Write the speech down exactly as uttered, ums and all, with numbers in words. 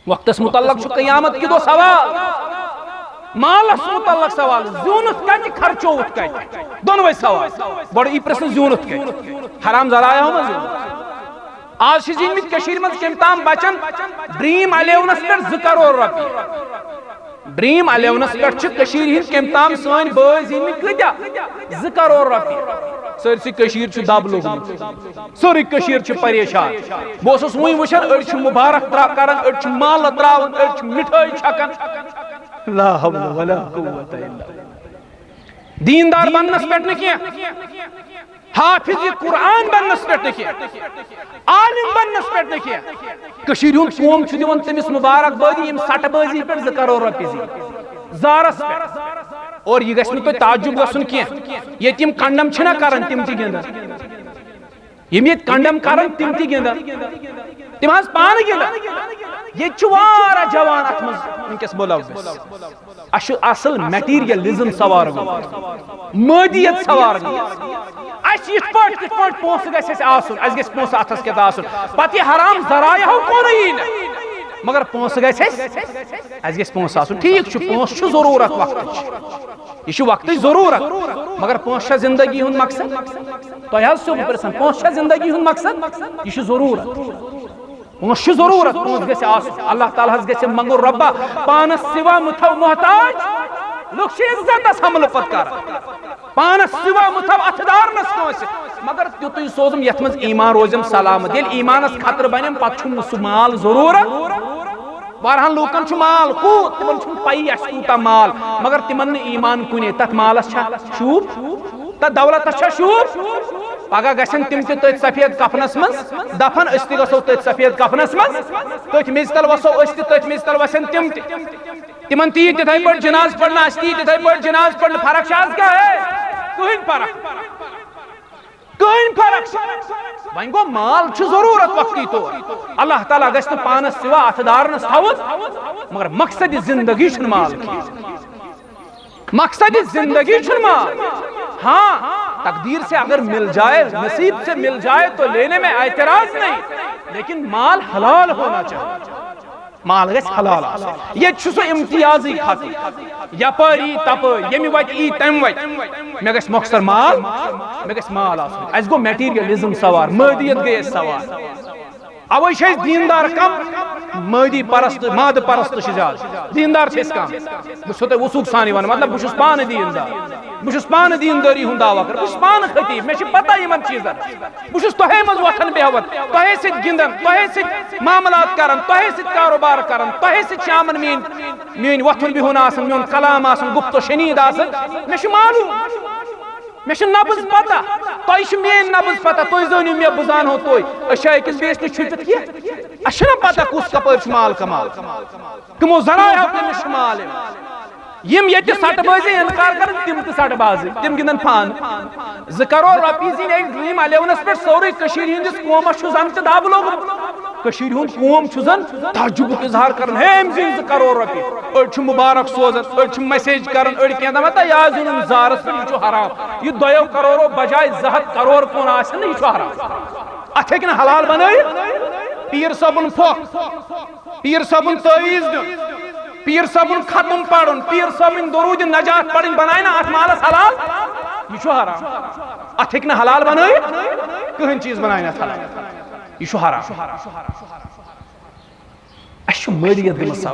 وقتس متعلق چھُ قیامت کہِ دۄہ سوال، مالس متعلق سوال، زیوٗنُتھ کتہِ، خرچووُتھ کتہِ، دۄنوے سوال۔ گۄڈٕ یی پرژھنہٕ زیوٗنُتھ کتہِ، حرام ذرایعو منٛز زیوٗنُتھ۔ آز چھِ زیٖنمٕتۍ کٔشیٖرِ منٛز کٔمۍ تام بچن ڈریم الیونس پٮ۪ٹھ زٕ کرور رۄپیہِ۔ ڈریم الیونس پٮ۪ٹھ چھِ کٔشیٖرِ ہٕنٛدۍ کٔمۍ تام سٲنۍ بٲے زیٖنمٕتۍ کۭتیاہ؟ زٕ کرور رۄپیہِ۔ سٲرسٕے کٔشیٖرِ چھُ دب لوٚگمُت، سٲرٕے کٔشیٖرِ چھِ پریشان۔ بہٕ اوسُس وُنہِ وٕچھان، أڑۍ چھِ مبارک ترا-، کران، أڑۍ چھِ مالہٕ تراوان، أڑۍ چھِ مِٹھٲے چھکان۔ لا حول ولا قوت الا باللہ۔ دیندار بننس پٮ۪ٹھ نہٕ کینٛہہ، حافظ قرآن بننس پٮ۪ٹھ نہٕ کینٛہہ، عالم بننس پٮ۪ٹھ نہٕ کینٛہہ۔ کٔشیٖرِ ہُنٛد قوم چھُ دِوان تٔمِس مبارک بٲدی، ییٚمۍ سٹہٕ بٲزی پٮ۪ٹھ زٕ کرور رۄپیہِ زیٖنۍ زارس پٮ۪ٹھ۔ اور یہِ گژھِ نہٕ تۄہہِ تعجب گژھُن کینٛہہ، ییٚتہِ یِم کنڈم چھِنہ کران، تِم تہِ گِنٛدان۔ یِم ییٚتہِ کنڈم کران، تِم تہِ گِنٛدان۔ تِم حظ پانہٕ گِنٛدان۔ ییٚتہِ چھُ واریاہ جوان اتھ منٛز وٕنکیٚس مُلوث۔ اسہِ چھُ اصل میٹیریلزم سوار گوٚمُت، مٲدیت سوار گٔمٕژ۔ اسہِ یِتھ پٲٹھۍ، تِتھ پٲٹھۍ پونٛسہٕ گژھِ اسہِ آسُن، اسہِ گژھِ پونٛسہٕ اتھس کٮ۪تھ آسُن۔ پتہٕ یہِ حرام ذرایعو کُنُے یی نہٕ، مگر پونٛسہٕ گژھِ اسہِ، اسہِ گژھِ پونٛسہٕ آسُن۔ ٹھیٖک چھُ، پونٛسہٕ چھُ ضروٗرت وقتٕچ، یہِ چھُ وقتٕچ ضروٗرت، مگر پونٛسہٕ چھا زندگی ہُنٛد مقصد؟ تۄہہِ حظ چھُو بہٕ پرژھان، پونٛسہٕ چھا زندگی ہُنٛد مقصد؟ یہِ چھُ ضروٗرت۔ پونٛسہٕ چھُ ضروٗرت، پونٛسہٕ گژھِ آسُن۔ اللہ تعالیٰ ہس گژھِ منٛگُن، رۄبا، پانس سوا مہ تھاو محتاج۔ لُکھ چھِ عزتس حملہٕ پتہٕ کران، پانس سوا مہ تھاو اتھٕ دارنس کٲنٛسہِ، مگر تیُتُے سوزُم یتھ منٛز ایمان روزٮ۪م سلامت۔ ییٚلہِ ایمانس خطرٕ بنٮ۪م، پتہٕ چھُم نہٕ سُہ مال ضروٗرت۔ واریاہن لوٗکن چھُ مال کوٗت، تِمن چھُنہٕ پَیی اَسہِ کوٗتاہ مال، مگر تِمن نہٕ ایمان کُنے۔ تتھ مالس چھا شوٗب؟ تتھ دولتس چھا شوٗب؟ پگاہ گژھن تِم تہِ تٔتھۍ سفید کفنس منٛز دفن، أسۍ تہِ گژھو تٔتھۍ سفید کفنس منٛز۔ تٔتھۍ میٚژِ تل وسو أسۍ تہِ، تٔتھۍ میٚژِ تل وسن تِم تہِ۔ تِمن تہِ یی تِتھے پٲٹھۍ جنازٕ پرنہٕ، اَسہِ تہِ یی تِتھے پٲٹھۍ جنازٕ پرنہٕ۔ فرق چھا از کیٛاہ؟ ہے، کٕہٕنۍ فرق۔ کٕہٕنۍ فرق چھنہٕ۔ وۄنۍ گوٚو، مال چھُ ضروٗرت وقتی طور۔ اللہ تعالیٰ گژھِ نہٕ پانس سوا اتھٕ دارنس تھاوُن، مگر مقصد زندگی چھُنہٕ مال کینٛہہ۔ مقصد زندگی چھُنہٕ مال۔ ہاں، تقدیر سے اگر مل جائے، نصیب سے مل جائے تو لینے میں اعتراض نہیں، لیکن مال حلال ہونا چاہیے۔ مال گژھِ حلال آسُن۔ ییٚتہِ چھُ سُہ امتیازٕے ختم۔ یپٲرۍ یی تپٲرۍ، ییٚمہِ وتہِ یی تمہِ وتہِ۔ مےٚ گژھِ مۄخصر مال، مےٚ گژھِ مال آسُن۔ اسہِ گوٚو میٹیریلزم سوار، مٲدیت گٔے اسہِ سوار۔ اوے چھِ أسۍ دیندار کم، مٲدی پرست، مادٕ پرست چھِ زیادٕ۔ دیندار چھِ أسۍ کم۔ بہٕ چھُسو تۄہہِ وثوق سان یہِ ونان، مطلب، بہٕ چھُس پانہٕ دیندار۔ بہٕ چھُس پانہٕ دیندٲری ہُنٛد دعویٰ کران، بہٕ چھُس پانہٕ خطیب، مےٚ چھِ پتہ یِمن چیٖزن۔ بہٕ چھُس تۄہے منٛز وۄتھان بیٚہوان، تۄہے سۭتۍ گِنٛدان، تۄہے سۭتۍ معاملات کران، تۄہے سۭتۍ کاروبار کران، تۄہے سۭتۍ چھِ یِمن میٲنۍ، میٲنۍ وۄتھُن بِہُن آسان، میون کلام آسان، گُفت و شنید آسان۔ مےٚ چھُ معلوم، مےٚ چھِ نبض پتہ، تۄہہِ چھِ میٲنۍ نبض پتہ، تُہۍ زٲنِو مےٚ، بہٕ زانہو تُہۍ۔ أسۍ چھا أکِس بیٚیِس نِش چھُپِتھ کینٛہہ؟ اَسہِ چھُنہ پتہ کُس کپٲرۍ چھُ مال کمال؟ کٕمو ذرایعو کٔمِس چھُ مال یِوان؟ یِم ییٚتہِ سٹہٕ بٲزی اِنکار کران، تِم تہِ سٹہٕ بازی، تِم گِنٛدن پانہٕ۔ زٕ کرور رۄپیہِ زیٖنۍ أکۍ ڈرٛیٖم الیونس پٮ۪ٹھ، سورُے کٔشیٖرِ ہُنٛدِس قومس چھُ زن تہِ دب لوٚگمُت۔ کٔشیٖرِ ہُنٛد قوم چھُ زن تعجبُک اظہار کران، ہے، أمۍ زیٖنۍ زٕ کرور رۄپیہِ۔ أڑۍ چھِ مبارک سوزان، أڑۍ چھِ مسیج کران، أڑۍ کینٛہہ دپان، ہتا، یہِ آز زیوٗنُن زارس پٮ۪ٹھ، یہِ چھُ حرام۔ یہِ دۄیو کرورو بجایہِ زٕ ہتھ کرور کُن آسہِ نہٕ، یہِ چھُ حرام۔ اتھ ہیٚکہِ نہٕ حلال بنٲیِتھ۔ پیٖر صٲبُن پھۄکھ۔ پیٖر صٲبُن تعویٖذ دیُن، پیٖر صٲبُن ختم پرُن، پیٖر صٲبٕنۍ درود نجات پرٕنۍ بنایہِ نہ اتھ مالس حلال؟ یہِ چھُ حرام۔ اتھ ہیٚکہِ نہٕ حلال بنٲیِتھ، کٕہٕنۍ چیٖز بنایہِ نہٕ اتھ حلال۔ یہِ چھُ حرام۔ اسہِ چھُ مٲدیت گٔمٕژ سوار۔